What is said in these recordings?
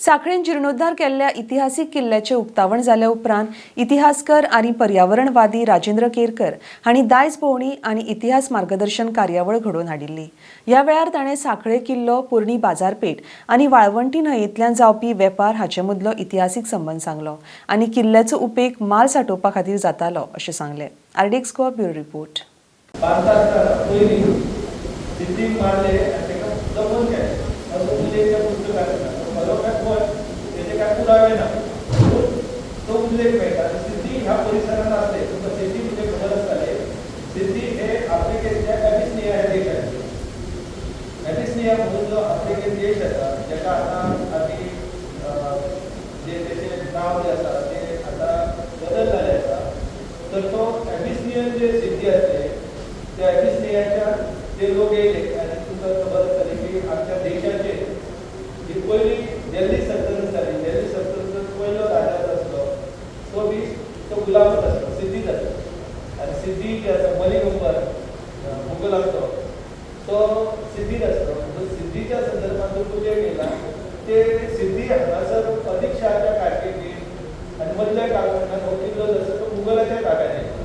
सांखळेन जिर्णोद्धार केल्ल्या इतिहासीक किल्ल्याचें उक्तावण जाल्या उपरांत इतिहासकर आनी पर्यावरणवादी राजेंद्र केरकर हांणी दायज भोंवणी आनी इतिहास मार्गदर्शन कार्यावळ घडोवन हाडिल्ली. ह्या वेळार ताणें सांखळे किल्लो, पोरणी बाजारपेठ आनी वाळवंटी न्हंयेंतल्यान जावपी वेपार हाचे मदलो इतिहासीक संबंद सांगलो आनी किल्ल्याचो उपेग माल सांठोवपा खातीर जातालो अशें सांगलें. RDX Goa bureau report. बांदता आसतना पयलीं सिद्दीक मारले आनी ताका दफन केलें असो उल्लेख त्या पुस्तकांत आसा. तो खरो काय फट तेजे काय पुरावे ना, पूण तो उल्लेख मेळटा. आनी सिद्दी ह्या परिसरांत आसले. तुमकां सिद्दी म्हणजे खबर आसताले. सिद्दी हे आफ्रिकेंतल्या एबिसनिया ह्या देशांतले. एबिसनिया म्हणून जो आफ्रिकेन देश आसा, जाका आतां आमी जे तेचें नांव जें आसा तें आतां बदल जाल्लें आसा, तर तो एबिसनियन जे सिद्दी आसले त्या एबिसनियाच्या ते लोक येयले. आनी तुमकां खबर आसतली की आमच्या देशाचेर जी पयली दिल्ली सल्तनत जाली, दिल्ली सल्तनत पयलो राजा जो आसलो तो बी तो गुलामच आसलो, सिद्दीच आसलो. आनी सिद्दी जे आसा, मलिक अंबर मुगलांचो, तो सिद्दीच आसलो. सिद्दीच्या संदर्भात जो उल्लेख येयला ते सिद्दी हांगासर अदीक शहाच्या कारकिर्दीत आनी मदल्या कालखंडात हो किल्लो जो आसा तो मुगलाच्या ताब्यात येयलो.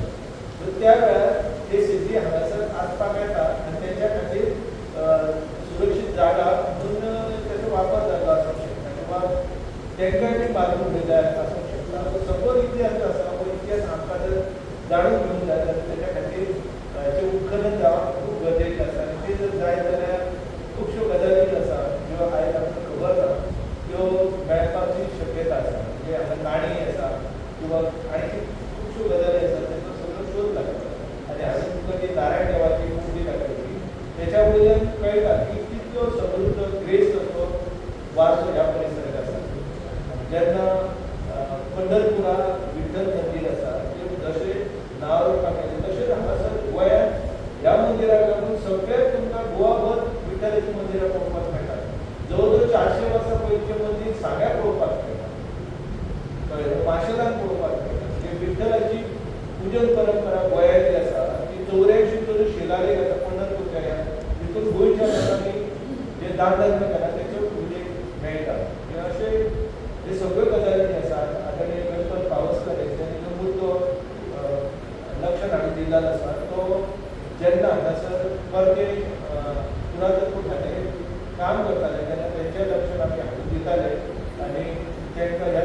तर त्या वेळार ते सिद्दी हांगासर आसपाक येता आनी तेंच्या खातीर सुरक्षीत जागा म्हणून तेचो वापर जाल्लो आसूंक शकता किंवा तेंकांय बी बांदून उडयले आसूंक शकता. सगळो इतिहास जो आसा हो इतिहास आमकां जर जाणून घेवंक जाय जाल्यार तेच्या खातीर हेचें उत्खनन जावप खूब गरजेचें आसा. आनी तें जर जायत जाल्यार खुबश्यो गजाली ज्यो आसा, ज्यो आयज आमकां खबर ना, त्यो मेळपाची शक्यता आसा. म्हणजे हांगा नाणी आसा किंवा आणखी खुबश्यो गजाली आसा, तेचो सगळो शोध लागता. आनी हांवें तुमकां ती नारायण देवाची मूर्ती दाखयली, तेच्या वयल्यान कळटा की कितलो समृद्ध ग्रेस्त असो वारसो ह्या परिसराक आसा. जेन्ना पंढरपुरा विठ्ठल मंदीर आसा तें जशें नांव केलें, तशेंच हांगासर गोंयांत ह्या मंदिराक लागून सगळ्याक तुमकां गोवाभर विठ्ठलाचीं मंदिरां पळोवपाक मेळटात. जवळ जवळ 400 वर्सां पयलींचें मंदीर सांग्यार पळोवपाक मेळटा, कळ्ळें, माशेलान पळोवपाक मेळटा. म्हणजे विठ्ठलाची पुजन परंपरा गोंयांत जी आसा ती 84 जो शिलालेख आसा पंढरपूरच्या ह्या तितून गोंयच्या लोकांनी जे दान धर्म केला तेचो उल्लेख मेळटा. हे अशे हे सगळ्यो गजाली ज्यो आसात, आदरणीय गणपत पावसकर हेंच्यांनी जो मुद्दो लक्षात हाडून दिल्लो आसा, तो जेन्ना हांगासर परते पुरातत्व खातें काम करताले तेन्ना तेंच्या लक्षात आमी हाडून दिताले आनी तांकां ह्या